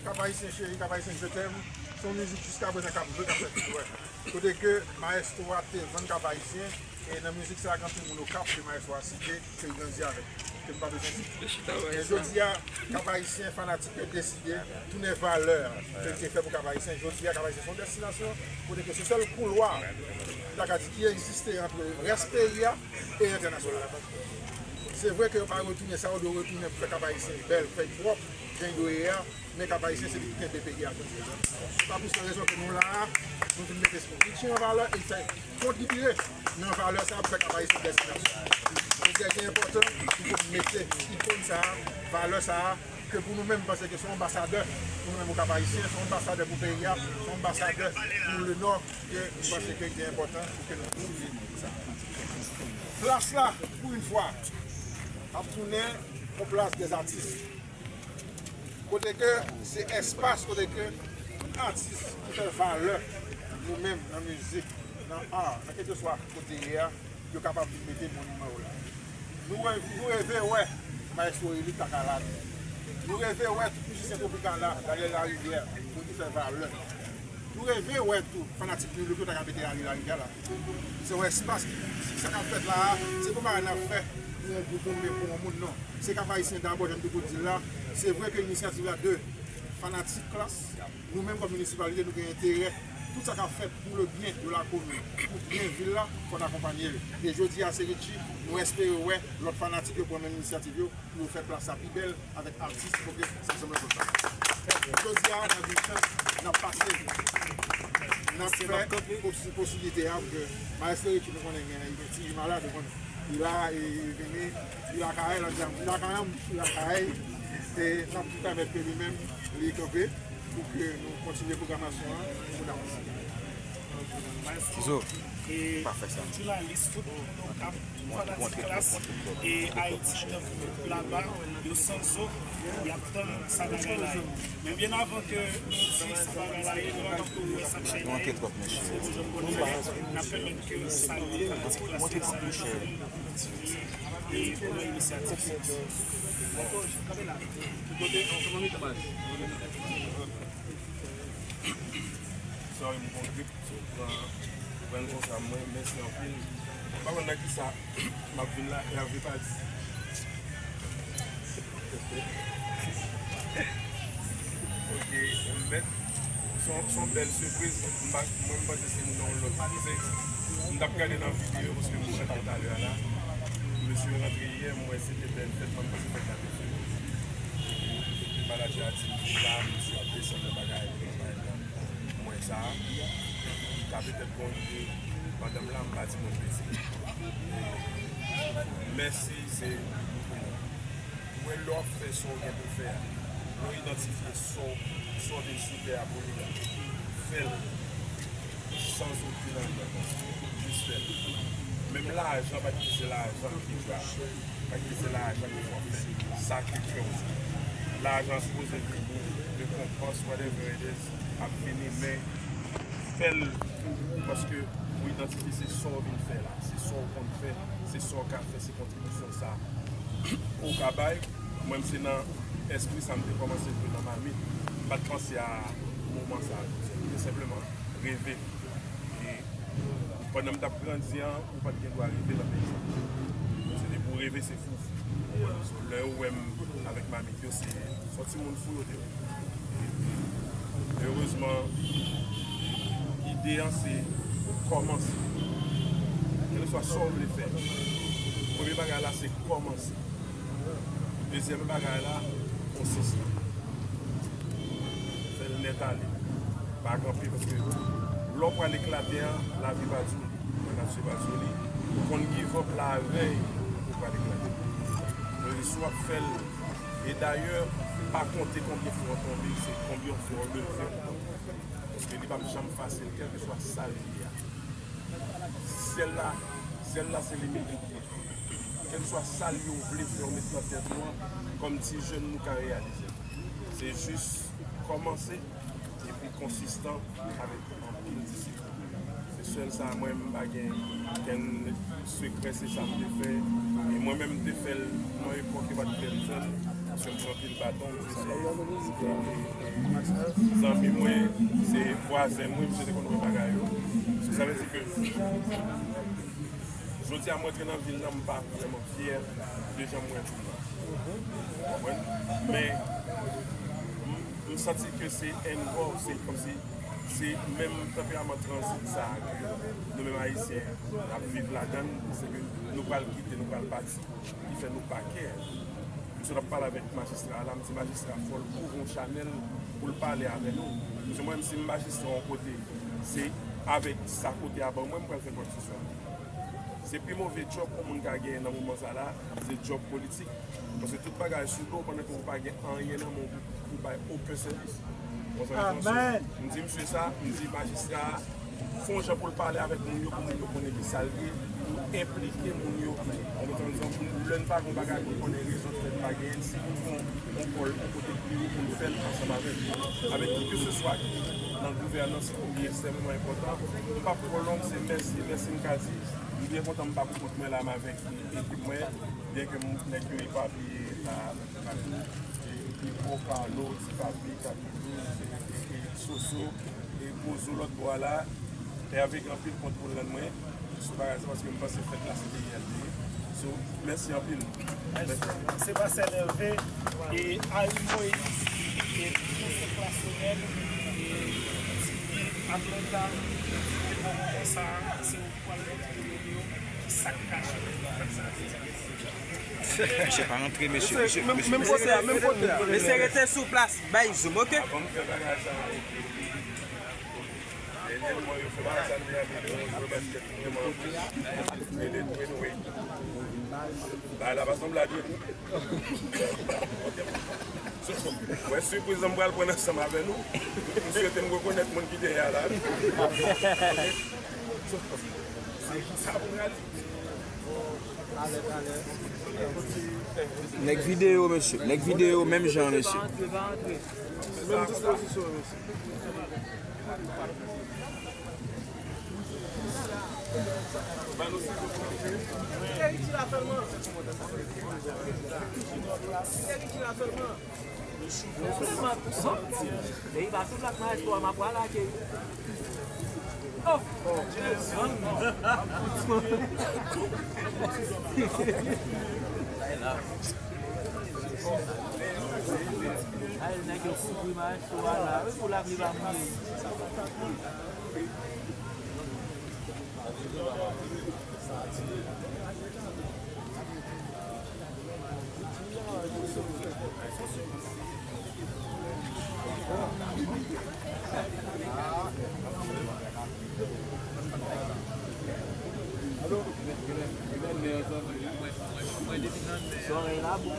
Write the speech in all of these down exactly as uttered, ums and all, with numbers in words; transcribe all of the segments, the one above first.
Cap Haïtien chéri, Cap Haïtien je t'aime, se yon mizik jiska prezan k ap jwe, k ap fè tout wè. Kote ke mayestwo a te vann Cap Haïtien, e nan mizik sa a, gen anpil moun Okap ke mayestwo a site, ke l grandi avèk, ke m pa bezwen site. Men jodi a, Cap Haïtien fanatik yo deside tounen valè ke l te fè pou Cap Haïtien. Jodi a, Cap Haïtien se yon destinasyon kote ke se sèl koulwa, m ta ka di, ki egziste ant rès peyi a e entènasyonal. Se vre ke yo pa retounen sa yo dwe retounen pou fè Cap Haïtien bèl, pou fè l pwòp, jan l dwe ye a, men Cap Haïtien se li ki kenbe peyi a jodi a. Se pa pou sa rezon ke nou la a, nou vin mete Richie an valè e fè kontribye nan valè sa a pou fè Cap Haïtien destinasyon. Jodi a, li enpòtan pou nou mete ikòn sa a, valè sa a, ke pou nou menm, m panse ke se yon anbasadè pou nou menm Okap Ayisyen, se yon anbasadè pou peyi a, se yon anbasadè pou le Nò, ke m panse ke li enpòtan pou ke nou kontinye sa. Plas la, pou yon fwa, ap tounen yon plas dèzatis. Kote ke se espas kote ke tout atis ki fè valè nou menm nan mizik, nan ar, nan kèlkeswa kote ye a, yo kapab vin mete moniman yo la. Nou reve, nou reve wè Maestro Elit ta ka la. Nou reve wè tout mizisyen Tropicana, Daniel Larivière, moun ki fè valè. Nou reve wè tou fanatik New Look yo ta ka mete Daniel Larivière la. Se yon espas ki, sa k ap fèt la a, se pa yon bagay n ap fè pou yon gwoup, oubyen pou yon moun, non. Se Cap Ayisyen dabò, jan m te konn di l la. Se vre ke inisyativ la de fanatik Klass, nou menm kòm minisipalite, nou gen enterè. Tout sa k ap fèt pou le byen de la komin, pou byen vil la, fò n akonpanye l. E jodi a, se Richie, nou espere wè lòt fanatik yo pran menm inisyativ yo pou yo fè plas la pi bèl avèk atis, pou ke sa sanble konsa. Jodi a, n ap vin chans, n ap pase, n ap fè posi-, posiblite a pou ke Maestro Richie, nou konnen gen, gen ti malad, nou konnen. Li la, e, e vini, li lakay, l ap di, li lakay, li lakay. E n ap pèmèt ke li menm, li kanpe pou ke nou kontinye pwogramasyon an pou n avanse. Tizo, pa fè sa. Jounalis, tout moun k ap fanatik Klass e Ayiti tankou laba, yo sanzo, y ap tann sa bagay la ye. Men byen avan ke nou di sa bagay la ye, nou pa t ap wè sa k chèy la ye. Se pou jan m konnen, n ap pèmèt ke nou salye fanatik Klass yo, salye tout moun ki kontinye e pran inisyativ sa. Sorry, m gon grip. So, pran, pran l konsa, mwen, mèsi anpil. M pa konn nan kisa m ap vin la, Hervé pa di. Ok, m mèt. Se yon, se yon bèl sipriz. M pa, mwen, m panse se nan yon lòt kote. M t ap gade nan videyo, paske m wè talè a la. Mesye yo rantre yè, m wè se te bèl fèt, mwen, m panse fèt la te fini. Epi manadjè a di m vin la, mesye ap desann nan bagay, nan bagay la. Mwen sa, m ka petèt gon ide, pandan m la, m pa di moun peze. Mèsi, se pou nou. Ou wè, lè w ap fè sa w gen pou fè a, lè w idantifye sa w, sa w vin sou tè a pou li a, fè l san okenn anyen. Jis fè l. Menm lajan, pa kite se lajan ki dra. Pa kite se lajan ki fè w fè sa ke kè w di. Lajan sipoze vini, rekonpans, whatever it is, ap vini, men fè l paske ou idantifye se sa w vin fè la, se sa w konn fè, se sa w ka fè, se kontribisyon sa ou ka bay. Mwen, m se nan espri sa m te kòmanse jwe nan mamit. M pa t panse a moman sa a, jodi a. M te senpleman reve. E pandan m t ap grandi an, ou pa t gen dwa reve nan peyi sa. Se depi w reve, se fou. So, lè yo wè m avèk mamit yo, se, se yon timoun fou yo te ye. Erezman, ide an se kòmanse. Kèlkeswa sa w vle fè, premye bagay la se kòmanse. Dezyèm bagay la, konsistan. Fè l nèt ale. Pa kanpe, paske lè w pral eklate an, lavi pa di w li. Mwen, n ap swiv ak Zoli. Ou konn give up la avèy ou pral eklate. Mwen, si w ap fè l, e dayè, pa konte konbyen fwa w tonbe, se konbyen fwa w leve. Paske li p ap janm fasil, kèlkeswa sa l ye a. Syèl la, syèl la se limit li. Kèlkeswa sa l ye w vle fè w met nan tèt ou an, kòm ti jèn nou ka reyalize l. Se jis kòmanse epi konsistan avèk anpil disiplin. Se sèl sa, mwen, m pa gen kenn sekrè, se sa m te fè. E mwen menm, m te fè l nan epòk yo pa t vle m fè l, paske m pran anpil baton, m te fè, e, e, e, Zanmi mwen, se vwazen mwen, misye te konn wè bagay yo. So, sa vle di ke jodi a mwen antre nan vil la, m pa vrèman fyè de jan mwen ye la. Ou konprann? Men, m, m santi ke se envòl, se kòmsi, se menm tanperaman tranzit sa a ke nou menm Ayisyen ap viv ladan l, se ke nou pral kite, nou pral pati, ki fè nou pa kè. M sot ap pale avèk majistra a la, m di majistra fò l ouvri yon chanèl pou l pale avè nou. Paske mwen menm si m majistra yon kote, se avèk sa kote a ban mwen, m pral fè kwakseswa. Se pi move djòb yon moun ka genyen nan moman sa la, se djòb politik. Paske tout bagay sou do w pandan ke w pa gen anyen nan men w pou, pou bay okenn sèvis. Ou konprann sa m di w? M di misye sa, m di majistra a, fè yon jan pou l pale avèk moun yo, pou moun yo konnen ki sa l ye, pou enplike moun yo. Ou konprann sa m di w? Pou lè n pa gen yon bagay pou n konnen rezon ki fè n pa genyen l, si pou n fè yon, yon kòl yon kote pi wo pou n fè l ansanm avè l. Avèk kikeseswa ki nan gouvènans, se ekstrèmeman enpòtan. M p ap twò long, se mèsi, mèsi m ka di. M byen kontan m pa pou kont mwen la, m avèk ekip mwen, byen ke m, nèg yo epapiye, pa, pa, e, Pipo, Carlo, Ti Papi, Kapitou, e, e, Soso, e, Pozo lòt bò a la, e avèk anpil kont pou l rann mwen, sou bagay sa, paske m panse fèt la se deyè l te ye. So, mèsi anpil. Mèsi. Sebastien Hervé, e Harry Moïse, e Profesè Klasonèl, e Atlanta, e konsa, se ou k pral montre moun yo ki sa k kache nan bagay sa. Mesye pa rantre, mesye. Mesye, menm, mesye, menm kote a, menm kote a. Mesye rete sou plas, bay zoom, oke? Dènyèman, yo fè bagay sa nan Miami, yo jwe baskèt vrèman anpil. Anyway, bagay la pa sanble a dwe tou. Mwen sipriz la m pral pran ansanm avè nou. M swete m rekonèt moun ki dèyè a la. Se sa pou m rale. Nèg videyo, mesye. Nèg videyo, menm jan, mesye. Menm dispozisyon, mesye. Li te ritire la sèlman. Li te ritire la sèlman. Depi pa sou plak nan espò a, m ap pral lage. Oh! Ay, nèg yo kouvri maestro a la, wi, pou lapli pa mouye. Zòrèy la bon.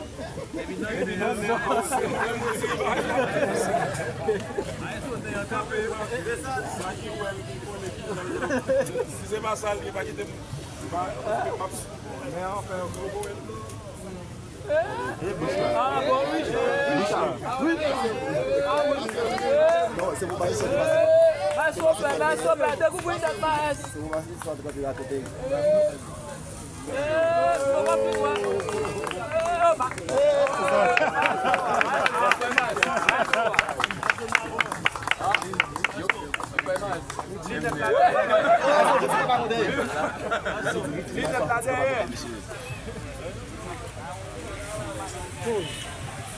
Si se pa sa l ye, pa kite m. Men anfen, gwo gwo. Non, se pou bay sòt pase. Bay sòt, bay sòt, dekouvri dat maes. Se pou bay sòt pase la tete.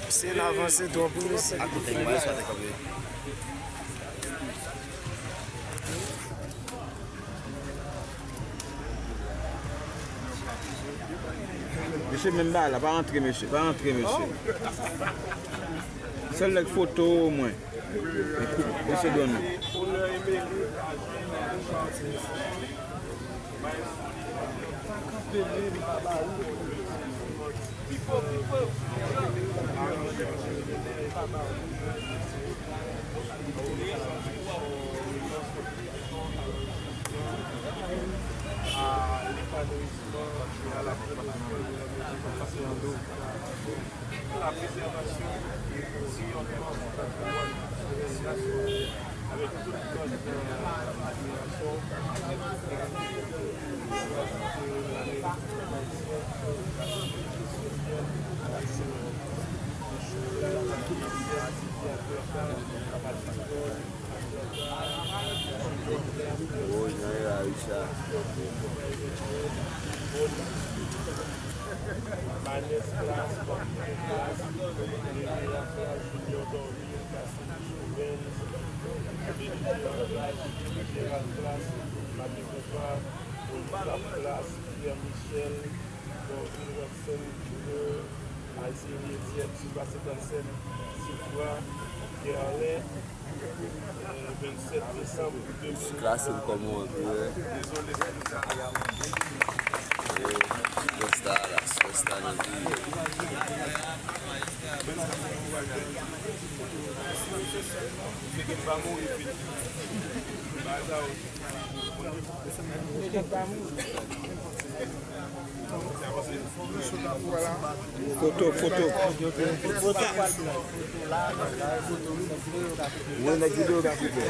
Se n avanse twòp wi mesye. Mesye, menm bagay la, pa rantre mesye, pa rantre mesye. Sèl nèg foto mwen. Mesye Don. La préservation et rayonnement du patrimoine de la nation avec toute notre admiration. Manès Klass, Patrick Klass, Revera Klass, Junior Dorvil, Casimir Chauvin, Benedict Klass, Gérald Klass, Mami Konpa, Polycarpe Klass, Pierre Michel, Dorvil Watson, Junior, Alcérie Etienne, Silva senkannsèt, Sifra, Kerlin, vennsenk desanm de mil. Klase l kòman w antre. Superstar la, superstar nan peyi. Foto, foto. Wi, nèg videyo ka koupe.